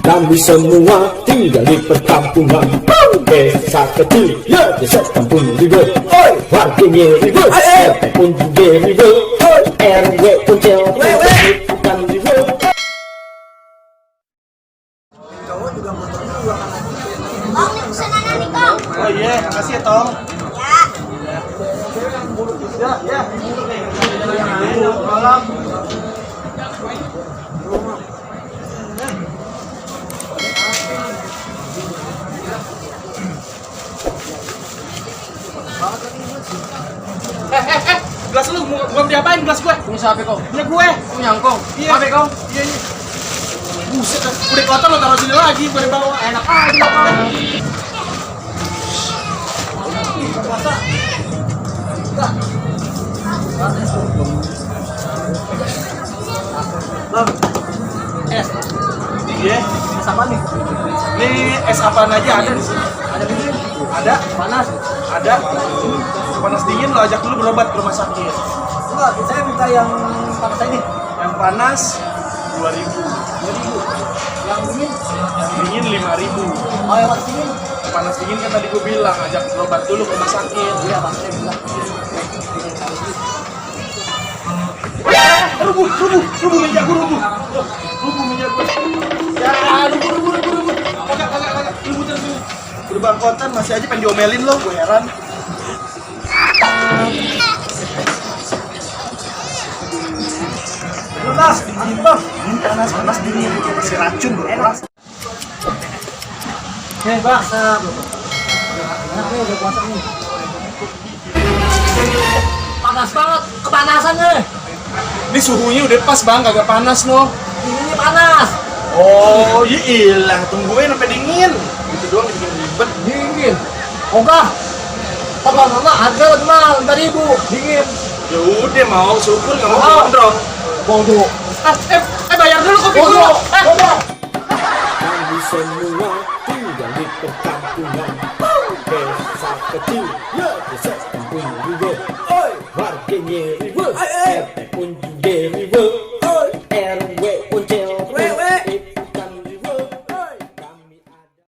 Kami semua tinggal di perkampungan, desa kecil, ya desa kampung ribet. Warganya ribet, RT pun juga ribet, RW pun cewek, bukan ribet. Kong, ini pesanan nih, Kong. Oh iya, makasih ya Tong. Ya. Malam. Gelas lu mau diapain gelas gue? Punya siapa kau? Punya gue. Punya engkong? Iya. Apa kau? Iya. Buset, udah kotor lo taruh sini lagi, gue bawa enak aja kau. Bang, es. Iya. Es apa nih? Ini es apaan aja ada di sini? Ada dingin? Ada. Panas? Ada. Panas dingin lo ajak dulu berobat ke rumah sakit. Enggak, saya minta yang panas ini. Yang panas 2.000. 2.000. Yang dingin? Yang dingin 5.000. Oh, yang panas dingin? Panas dingin kan tadi gue bilang ajak berobat dulu ke rumah sakit. Iya, Pak, saya bilang. Rubuh meja gue rubuh. Rubuh meja gue. Ya, rubuh. Kagak. Rubuh terus ini. Udah bangkotan masih aja pengen diomelin lo, gue heran. Panas, dingin bang. Ini panas dingin. Masih racun bro. Enak. Bang, enak nih, udah puasa nih. Panas banget, kepanasan nih. Ini suhunya udah pas bang, kagak panas no. Dinginnya panas. Oh, iyalah, tungguin sampai dingin. Gitu doang bikin ribet. Dingin. Oh enggak. Papa mama harga lebih mahal, 4.000. Dingin. Ya udah mau syukur nggak mau Mau. gondrong. Bodoh. Bayar dulu kopi gue. Bodoh. Bodoh. Kami semua tinggal di perkampungan, desa kecil, ya desa kampung ribet. Warganya ribet, RT pun juga ribet.